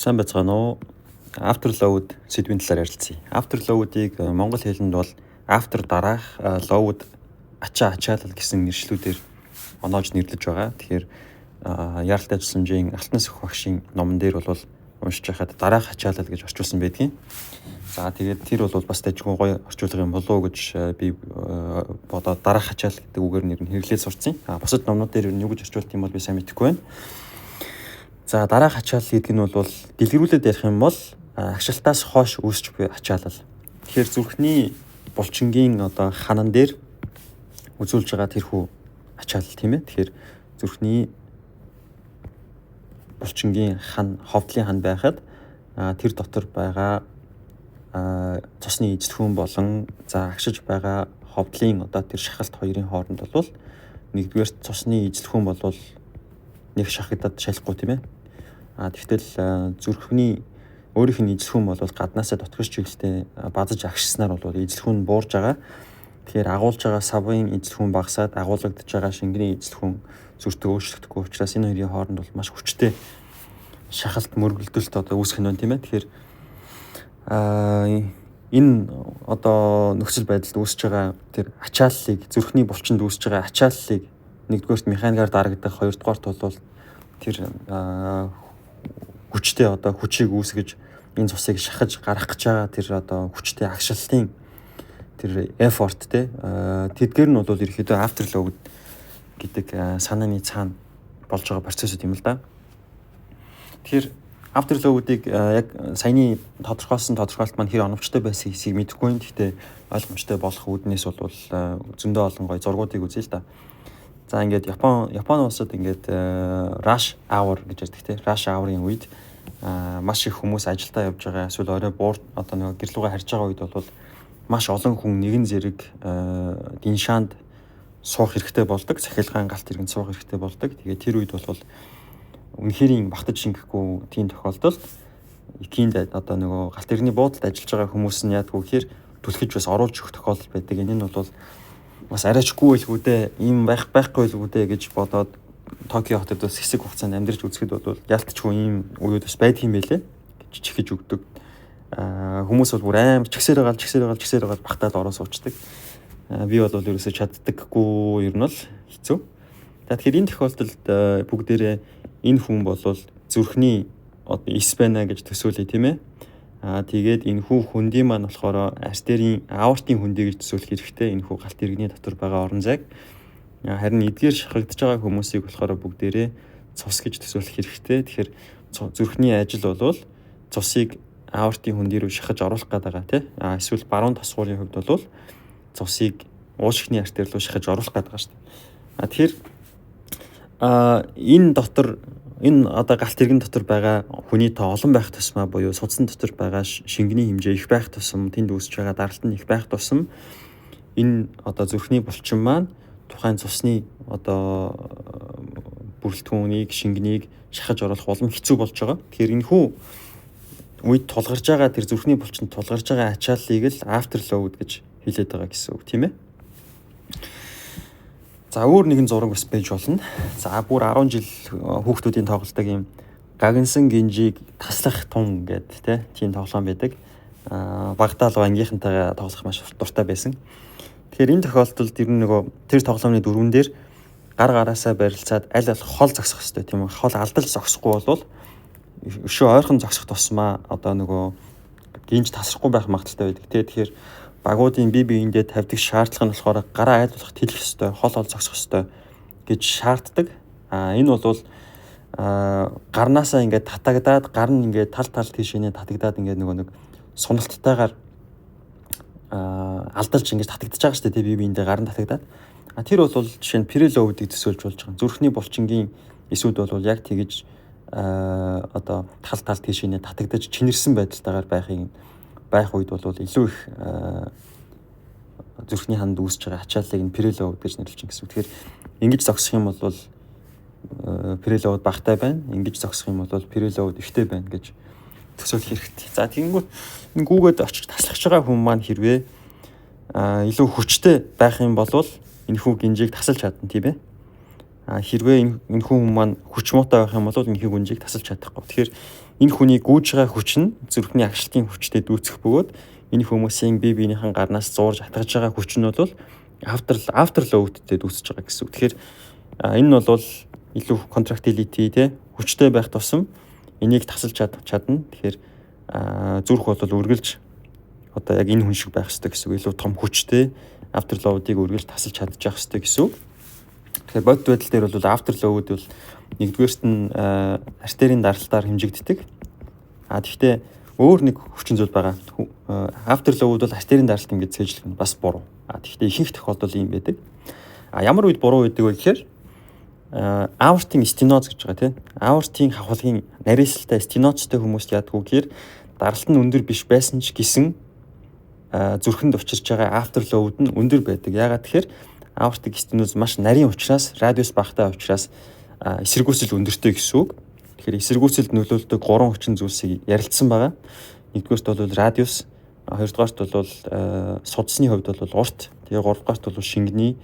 Сайн байцгаана уу? Afterload сэдвийн талаар ярилцъя. Afterload-ыг монгол хэлэнд бол after дараах, load ачаа, ачаалал гэсэн нэршлүүдээр оноож нэрлэж байгаа. Тэгэхээр Яралтай тусламжийн Алтан сүх багшийн номон дээр бол уншиж байхад дараах ачаалал гэж орчуулсан байдгийн. За, тэгээд тэр бол бас дажгүй гоё орчуулга юм болов уу гэж би бодоод дараах ачаал гэдэг үгээр нэр нь хэрэглээд сурцсан. А бусад номнууд дээр юу гэж орчуулт юм бол би сайн мэдэхгүй байна. За, дараах ачаал гэдэг нь бол дэлгэрүүлээд ярих юм бол агшилтаас хойш үүсч буй ачаалал. Тэгэхээр зүрхний булчингийн одоо ханан дээр үзүүлж байгаа тэрхүү ачаалал, тийм ээ. Тэгэхээр зүрхний булчингийн хан, ховдлын хан байхад тэр дотор байгаа цусны эзэлхүүн болон, за, агшиж байгаа ховдлын одоо тэр шахалт хоёрын хооронд бол нэгдүгээр цусны эзэлхүүн болвол нэг шахагдаад шалахгүй, тийм ээ. А тэгтэл зүрхний өөрийнх нь эзэлхүүн бол гаднаасаа дотгош чиглэлтэй базаж агшснаар бол эзэлхүүн буурж байгаа. Тэгэхээр агуулж байгаа савын эзэлхүүн багасаад, агуулгадж байгаа шингэний эзэлхүүн зүртээ өөрчлөгдөхгүй учраас энэ хоёрын хооронд бол маш хүчтэй шахалт, мөргөлдөлт одоо үүсэх нь байна, тийм ээ. Тэгэхээр энэ одоо нөхцөл байдалд үүсэж байгаа тэр ачааллыг, зүрхний булчинд үүсэж байгаа ачааллыг нэгдүгээрт механикаар дарагдах, хоёрдугаарт бол тэр хүчтэй одоо хүчийг үүсгэж энэ цусыг шахаж гаргах гэж байгаа тэр одоо хүчтэй агшилтын тэр effort те, тэдгээр нь бол ерөөхдөө afterload гэдэг санааны цаана болж байгаа процессууд юм л да. Тэгэхээр afterload-ыг яг саяны тодорхойлсон тодорхойлолт маань хэр оновчтой байсан хэсгийг мэдэхгүй юм. Гэхдээ ойлгомжтой болох үүднээс бол зөндөө олон гоё зургуудыг үзье л да. За, ингээд Япон улсад ингээд rush hour гэж ярьдаг те. Rush hour-ын үед маш их хүмүүс ажилдаа явж байгаа, эсвэл орой буур одоо нэг гэр лүүгээ харж байгаа үед бол маш олон хүн нэгэн зэрэг диншаанд суух хэрэгтэй болдог. Цахилгаан галт тэргэнд суух хэрэгтэй болдог. Тэгээд тэр үед бол үнэхэрийн багтаж шингэхгүй тийм тохиолдолд Икинд одоо нөгөө галт тэрэгний буудалд ажиллаж байгаа хүмүүс нь яадгүй гэхээр түлхэж бас оруулж өгөх тохиолдол байдаг. Энэ нь бол бас арайчгүй байлгүй дээ. Ийм байхгүй байлгүй дээ гэж бодоод Токио хотод бас хэсэг хугацаанд амьдарч үзэхэд бол ялтчгүй ийм үеуд бас байдаг юм байлээ гэж чихэж өгдөг. Аа, хүмүүс бол бүр аим чигсээр байгаа, чигсээр байгаа, чигсээр байгаа багтаад ороо суучдаг. Би бол ерөөсөө чаддаггүй, ер нь бол хэцүү. За, тэгэхээр энэ тохиолдолд бүгдээрээ энэ хүн бол зүрхний одоо эс байна гэж төсөөлье, тийм ээ. Аа, тэгээд энэ хүү хөндийн маань болохоор артерийн, аортын хөндий гэж төсөөлөх хэрэгтэй. Энэ хүү галт тэрэгний дотор байгаа орон зайг. Харин эдгээр шахагдж байгаа хүмүүсийг болохоор бүгдээрээ цус гэж төсөөлөх хэрэгтэй. Тэгэхээр зүрхний ажил бол цусыг аортын хөндий рүү шахаж оруулах гээд байгаа, тий. А эсвэл баруун тосгуурын хувьд бол цусыг уушигны артер руу шахаж оруулах гээд байгаа шүү дээ. А тэгэхээр энэ дотор, энэ одоо галт тэрэгэн дотор байгаа хүний тоо олон байх тусмаа, буюу судсан дотор байгаа шингэний хэмжээ их байх тусам, тэнд үүсэж байгаа даралт нь их байх тусам энэ одоо зүрхний булчин маань тухайн цусны одоо бүрэлдэхүүнийг, шингэнийг шахаж оруулах улам хэцүү болж байгаа. Тэгэхээр энэ хүү үед тулгарч байгаа, тэр зүрхний булчинд тулгарч байгаа ачааллыг л afterload гэж хэлээд байгаа гэсэн үг, тийм ээ. За, өөр нэгэн зураг бас байж болно. За, бүр 10 жил хүүхдүүдийн тоглодог юм гагнсан гинжийг таслах тун гэдэг тийм тоглоом байдаг. Аа, багадаа л ангийнхантайгаа тоглох маш дуртай байсан. Тэгэхээр энэ тохиолдолд ер нь нөгөө тэр тоглоомны дүрмэн дээр гар гараасаа барилцаад аль болох хол зогсох хэрэгтэй, тийм үү? Хол алдалж зогсохгүй бол өшөө ойрхон зогсох тусмаа одоо нөгөө гинж тасрахгүй байх магадлалтай байдаг. Тэгэхээр багуудын бие биендээ тавьдаг шаардлага нь болохоор гараа аль болох тэлэх ёстой, хол хол зогсох ёстой гэж шаарддаг. А энэ бол гарнаасаа ингээд татагдаад, гар нь ингээд тал тал тийшээ татагдаад, ингээд нөгөө нэг суналтайгаар алдалж ингээд татагдаж байгаа шүү дээ, бие биендээ гар нь татагдаад. А тэр бол жишээ нь preload-ыг төсөөлж болж байгаа. Зүрхний булчингийн эсүүд бол яг тэгэж одоо тал тал тийшээ татагдаж чинэрсэн байдалтайгаар байх үед бол илүү их зүрхний ханд үүсэж байгаа ачааллыг нь preload гэж нэрлэж байна гэсэн үг. Тэгэхээр ингэж зогсох юм бол preload багатай байна. Ингэж зогсох юм бол preload ихтэй байна гэж төсөөлөх хэрэгтэй. За, тэгэнгүүт энэ гүүгээд очиж таслах байгаа хүн маань хэрвээ илүү хүчтэй байх юм бол энэ хүү гинжийг тасалж чадна, тийм ээ. Хэрвээ энэ хүн маань хүч муутай байх юм бол энэхүү гүнжийг тасалж чадахгүй. Тэгэхээр энэ хүний гүйж байгаа хүч нь зүрхний агшилтын хүчтэй дүүцэх бөгөөд энэ хүмүүсийн бие биенийхэн гарнаас зуурж атгаж байгаа хүч нь бол afterload-тэй дүүцэж байгаа гэсэн үг. Тэгэхээр энэ нь бол илүү contractility те хүчтэй байх тусам энийг тасалж чадна. Тэгэхээр зүрх бол үргэлж одоо яг энэ хүн шиг байх ёстой гэсэн үг. Илүү том хүчтэй afterload-ыг үргэлж тасалж чадчих ёстой гэсэн үг. Тэгэхээр бодит байдал дээр бол afterload бол нэгдүгээрт нь артерийн даралтаар хэмжигддэг. Тэгэхдээ өөр нэг хүчин зүйл байгаа. Afterload бол артерийн даралт ингэж цээжлэх нь бас буруу. Тэгэхдээ ихэнх тохиолдолд ийм байдаг. Ямар үед буруу байдаг вэ гэхээр аортын стеноз гэж байгаа тийм. Аортын хавхлагын нарийсалтай стенозтой хүмүүст яадаг вэ гэхээр даралт нь өндөр биш байсан ч гэсэн зүрхэнд учирч байгаа afterload нь өндөр байдаг. Яагаад тэгэхээр аортик стеноз маш нарийн учраас, радиус багатай учраас эсэргүүцэл өндөртэй гэсэн үг. Тэгэхээр эсэргүүцэлд нөлөөлдөг гурван хүчин зүйлсийг ярилцсан байгаа. Нэгдүгээрт бол радиус, хоёрдугаарт бол судасны хувьд бол урт, тэгээ гуравдугаарт бол шингэний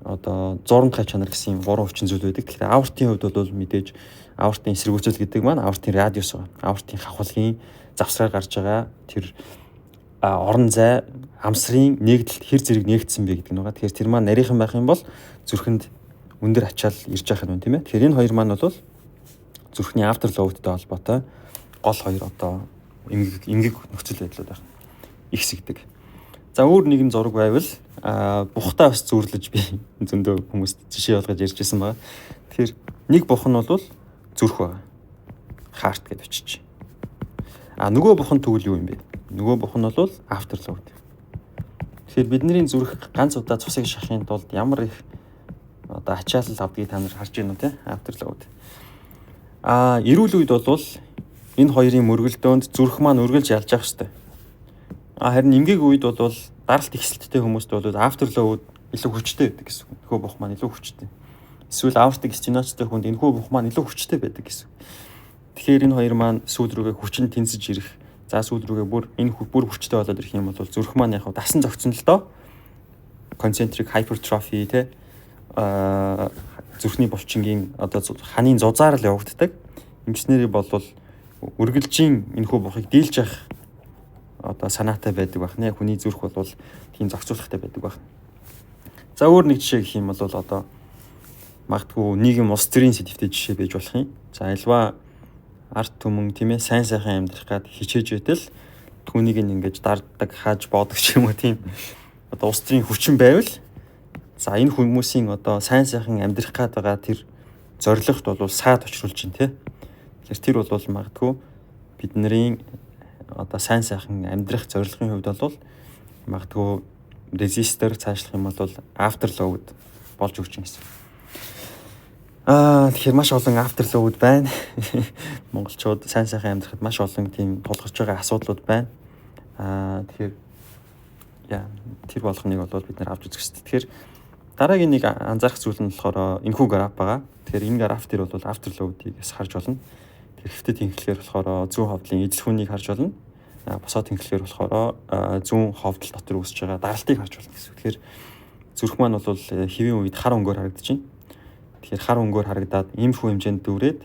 одоо зурамтгай чанар гэсэн юм гурван хүчин зүйл байдаг. Тэгэхээр аортын хувьд бол мэдээж аортын эсэргүүцэл гэдэг маань аортын радиус байгаа. Аортын хавхлагын завсраар гарч байгаа тэр орон зай амсрын нэгдэлт хэр зэрэг нэгдсэн бэ гэдэг нь байгаа. Тэгэхээр тэр маань нарийнхан байх юм бол зүрхэнд өндөр ачаал ирж байгаа юм тийм ээ. Тэгэхээр энэ хоёр маань бол зүрхний afterload-тай холбоотой гол хоёр одоо эмгэг нөхцөл байдлууд байна. Ихсэгдэг. За өөр нэгэн зураг байвал бухтаа бас зүүрлэж би зөндөө хүмүүст жишээ болгож ярьж байсан байгаа. Тэгэхээр нэг бух нь бол зүрх байгаа. Heart гэдээ бичиж. Нөгөө бух нь тэгвэл юу юм бэ? Нөгөө бух нь бол afterload. Тэгэхээр бидний зүрх ганц удаа цусыг шахахын тулд ямар их одоо ачаалал авдгийг та нар харж байна уу те? Afterload. Эрүүл үед бол энэ хоёрын мөргөлдөөнд зүрх маань үргэлж ялж явах хэрэгтэй. Харин эмгэг үед бол даралт ихсэлттэй хүмүүст бол afterload илүү хүчтэй байдаг гэсэн үг. Энэхүү бух маань илүү хүчтэй. Эсвэл aortic стенозтой хүнд энэхүү бух маань илүү хүчтэй байдаг гэсэн үг. Тэгэхээр энэ хоёр маань сүүл рүүгээ хүчин тэнцэж ирэх. За сүүл рүүгээ бүр энэ бүр хүчтэй болоод ирэх юм бол зүрх маань яг дасан зогцсон л доо. Concentric hypertrophy те зүрхний булчингийн одоо ханын зузаар л явагддаг. Ингэснээрээ бол үргэлжийн энэхүү бухыг дийлж явах одоо санаатай байдаг байх нэ. Хүний зүрх бол тийм зохицуулахтай байдаг байх. За өөр нэг жишээ гэх юм бол одоо магадгүй нийгэм улс төрийн сэдэвтэй жишээ байж болох юм. За альва ард түмэн тийм ээ сайн сайхан амьдрах гад хичээж байтал түүнийг ингэж дарддаг, хааж боодог ч юм уу тийм одоо улс төрийн хүчин байвал за энэ хүмүүсийн одоо сайн сайхан амьдрах гад байгаа тэр зорилгот бол саад учруулж байна тий. Тэгэхээр тэр бол магадгүй бидний одоо сайн сайхан амьдрах зорилгын хувьд бол магадгүй резистор цаашлах юм бол afterload болж өгч юм гэсэн. Тэгэхээр маш олон afterload байна. Монголчууд сайн сайхан амьдрахад маш олон тийм тулгарч байгаа асуудлууд байна. Тэгэхээр яа тэр болгоныг бол бид нар авч үзэх хэрэгтэй. Тэгэхээр дараагийн нэг анзаарах зүйл нь болохоор энэхүү граф байгаа. Тэгэхээр энэ граф дээр бол afterload-ыг бас харж болно. Тэгэхээр хэвтэ тэнхлэхээр болохоор зүүн ховдлын эзэлхүүнийг харж болно. Босоо тэнхлэхээр болохоор зүүн ховдол дотор үүсэж байгаа даралтыг харж болно гэсэн. Тэгэхээр зүрх маань бол хэвийн үед хар өнгөөр харагдаж байна. Тэгэхээр хар өнгөөр харагдаад иймэрхүү хэмжээнд дүүрээд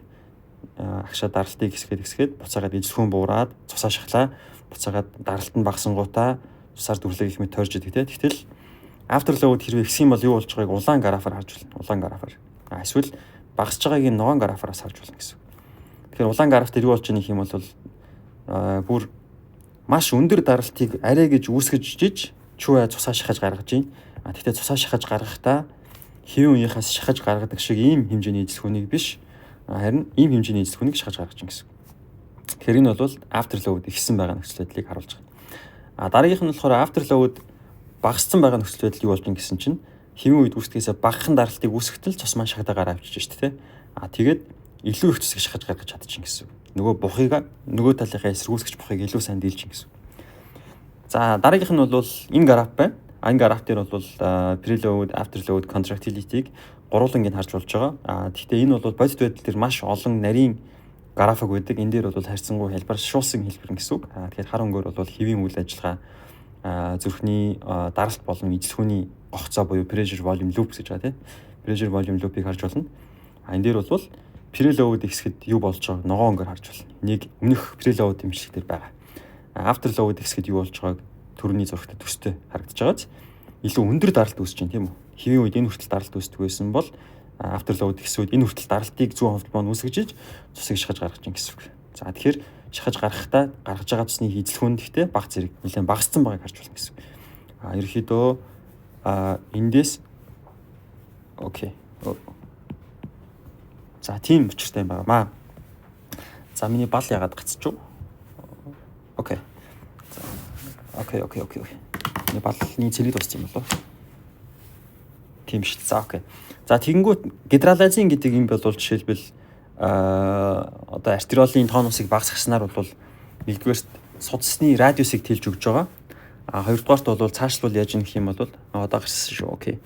агшаа даралтыг хэсгээд буцаагаад эзэлхүүн буураад цусаа шахлаа. Буцаагаад даралт нь багасангуудаа цусаар дүрлээ гэх мэт тойрж идэг те. Тэгтэл afterload хэрвээ ихсэн юм бол юу болж байгааг улаан графаар харж болно. Улаан графаар. Эсвэл багасж байгааг нь ногоон графаараас харж болно гэсэн. Тэгэхээр улаан граф дээр юу болж байгаа юм бол бүр маш өндөр даралтыг арай гэж үүсгэж жиж чүү цусаа шахаж гаргаж байна. Тэгтээ цусаа шахаж гаргахдаа хэвийн үеийнхээс шахаж гаргадаг шиг ийм хэмжээний эзэлхүүнийг биш харин ийм хэмжээний эзэлхүүнийг шахаж гаргаж байна гэсэн. Тэгэхээр энэ бол afterload ихсэн байгаа нөхцөл байдлыг харуулж байгаа. Дараагийнх нь болохоор afterload багассан байгаа нөхцөл байдал юу болж байна гэсэн чинь хэвийн үед үүсгэхээсээ багахан даралтыг үүсгэтэл цус маань шахагдаа гараа авчиж шүү дээ. Тэгээд илүү их цусыг шахаж гаргаж чадчихна гэсэн. Нөгөө бухыг нөгөө талынхаа эсэргүүцгч бухыг илүү сайн дийлж гэсэн. За дараагийнх нь бол энэ граф байна. Энэ граф дээр бол preload, afterload, contractility-г гурвууланг нь харж болж байгаа. Гэхдээ энэ бол бодит байдал дээр маш олон нарийн график байдаг. Энэ дээр бол харьцангуй хэлбэршуулсан хэлбэр гэсэн үг. Тэгэхээр хар өнгөөр бол хэвийн үйл ажиллагаа зүрхний даралт болон эзэлхүүний гогцоо буюу pressure volume loop гэж байгаа тийм. Pressure volume loop-ыг харж болно. А энэ дээр бол preload ихсэхэд юу болж байгааг ногоон өнгөөр харж болно. Нэг өмнөх preload имжлэг дээр байгаа. Afterload ихсэхэд юу болж байгааг түрүүний зурагт төстэй харагдаж байгааз илүү өндөр даралт үүсэж байна, тийм үү? Хэвийн үед энэ хүртэл даралт үүсдэг байсан бол afterload ихсэн үед энэ хүртэл даралтыг зүүн ховдол маань үүсгэж иж цусыг шахаж гаргаж байна гэсэн үг. За, тэгэхээр шахаж гаргахдаа гаргаж байгаа цусны эзлэхүүн гэхдээ баг зэрэг нэлээд багассан байгааг харж байна гэсэн үг. А ерөөхдөө эндээс okay. За, тийм учиртай юм байна. За, миний бал ягаад гацчих вэ? Okay. За, okay. Миний балны цэрэг дууссан юм болов уу? Тийм шүү. За, okay. За, тэгэнгүүт гидралазин гэдэг юм бол жишээлбэл одоо артериолын тонусыг багасгаснаар бол нэгдүгээр судасны радиусыг тэлж өгж байгаа. А хоёрдугаарт бол цаашлбал яаж гэх юм бол одоо гарсан шүү. Okay.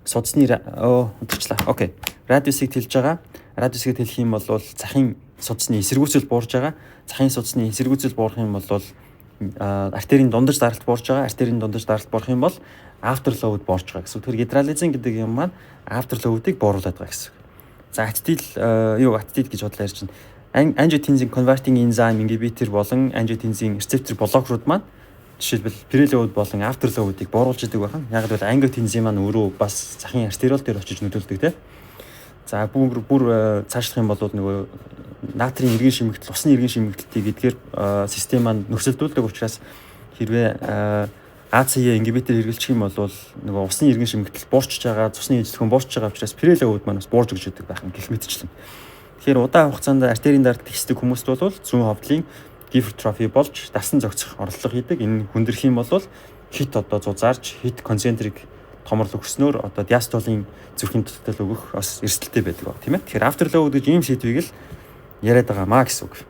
Судасны оо удирчлаа. Okay. Радиусыг тэлж байгаа. Радиусыг тэлэх юм бол захын судасны эсэргүүцэл буурж байгаа. Захын судасны эсэргүүцэл буурах юм бол артерийн дундаж даралт буурж байгаа. Артерийн дундаж даралт буурах юм бол afterload буурж байгаа гэсэн. Тэгэхээр гидралазин гэдэг юм маань afterload-ыг бууруулад байгаа гэсэн. За, ацетил юу ацетил гэж бодлоо ярьж байна. Angiotensin converting enzyme inhibitor болон angiotensin receptor blocker-ууд маань жишээлбэл preload болон afterload-ыг бууруулж идэг байна. Яг л angiotensin маань өөрөө бас захын артериол дээр очиж нөлөөлдөг, тийм. За, бүр бүр цаашлах юм бол нөгөө натрийн эргэн шимэгдэл, усны эргэн шимэгдэлтийг эдгээр систем маань нөхцөлдүүлдэг учраас хэрвээ ACE inhibitor хэрэглэчих юм бол нөгөө усны эргэн шимэгдэл буурчж байгаа, цусны эзлэхэн буурчж байгаа учраас preload маань бас буурж өгч идэг байх юм гэх мэтчлэн. Тэгэхээр удаан хугацаанд артерийн даралт ихсдэг хүмүүст бол зүүн ховдлын гипертрофи болж дарсан зохицох оролдлого хийдэг. Энэ хүндрэх юм бол хэт одоо зузаарч, хэт концентрик томрол өгснөөр одоо диастолийн зүрхийн дутагдал өгөх бас эрсдэлтэй байдаг ба, тийм ээ. Тэгэхээр afterload гэж ийм сэдвийг л яриад байгаа маа гэсэн үг.